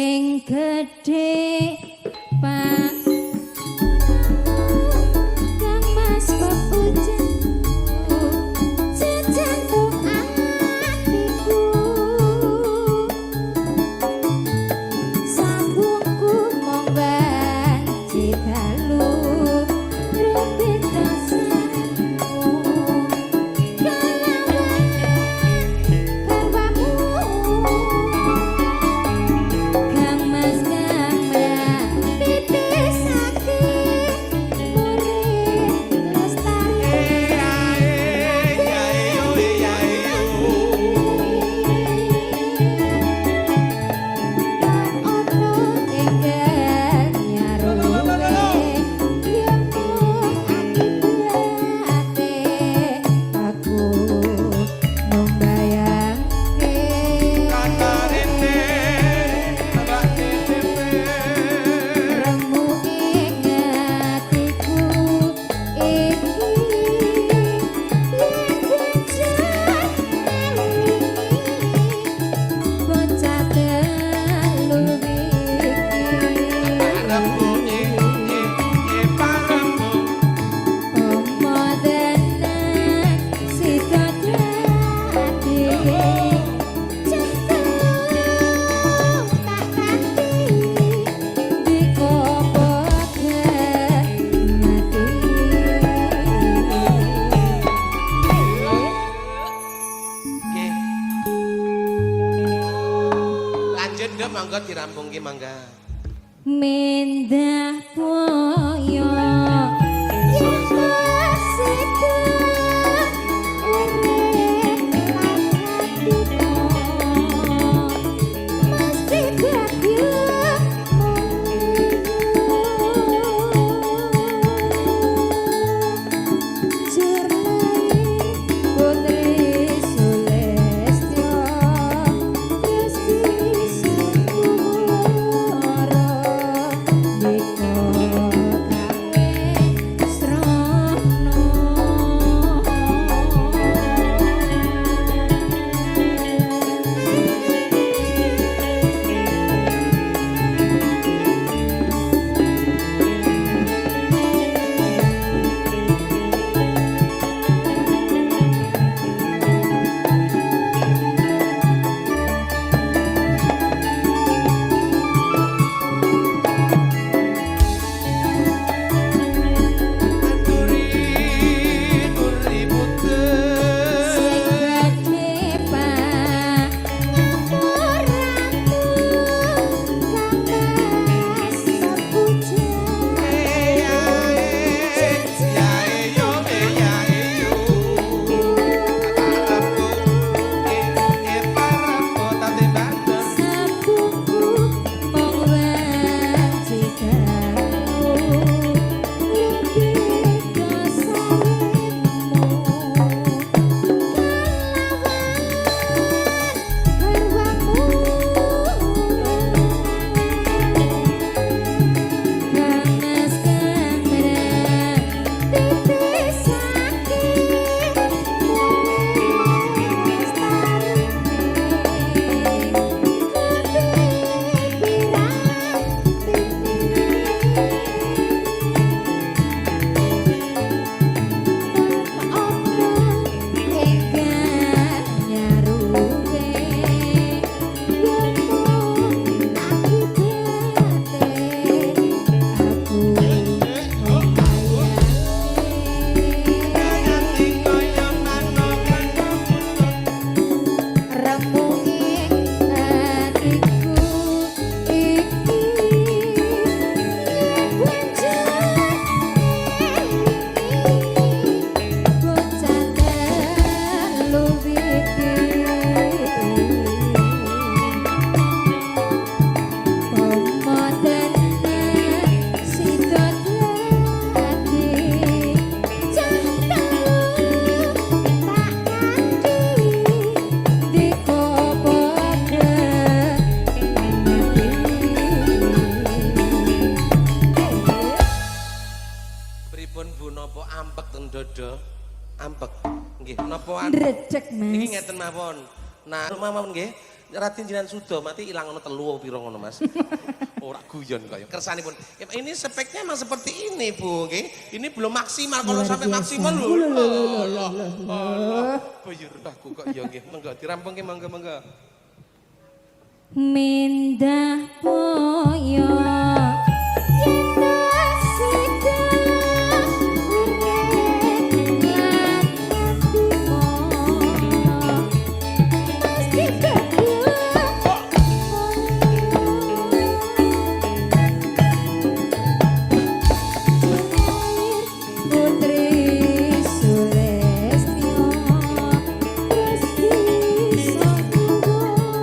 Sing gedhe Pak Kang Mas bab ujanku, sejantung atiku, sambungku mung wanci dalu rupit dosamu kelawan garwamu. Kang Mas kang titisake urip lestari. Ya yo ya yo. Ono enggal nyaruwe ya mung akibate aku mung bayangke. Katarine tabak titipe. Remu ing atiku iki yen banjur ngelingi bocah telu iki. Parembu nye nye nye parembu. Pomo tenan sida dadi cah telu tak kanthi dikopo mati. Nggih. Lanjut nduk, monggo dirampungke mangga. Mendah boyo yen sida urip lan atiku mesti bagya mung Jurnai Putri Sulistyo Gusti Sungkara Dika kawe srana. Turi turi putih. Sing gedhe pangapuraku Kang Mas sepujan. Ya ya yo ya yo. Parembu nye parembu tate banter. Sambungku mung wanci dalu lebih dosaremu kelawan garwamu. Kang Mas kang titisake lestarine ono enggal nyaruwe ya mung akibate aku mung bayangke. Nganti kaya manuk kang kutut. Remu ing atiku iki yen banjur ngelingi bocah telu iki. Pomo tenan sida dadi cah telu tak kanthi dikopo mati. Pripun Bu, napa ampek teng dada? Ampek. Nggih, napa Ndredeg, Niki Mas. ngeten mawon. Nah, mawon nggih. Raden jenengan suda mati ilang ono telu apa pira ngono, Mas. Ora guyon kaya. Kersanipun. Ya, ini speknya emang seperti ini, Bu, nggih. Ini belum maksimal. Kalau Luar sampai biasa. maksimal lho. Lho, lho, lho, lho, Allah, lho, lho. Allah. Bayur aku kok ya nggih. Monggo dirampungke, monggo monggo. Mindah boyo yen tak sida urip lan bimo mesti dadi Putri Sulestyo Gusti Saudara.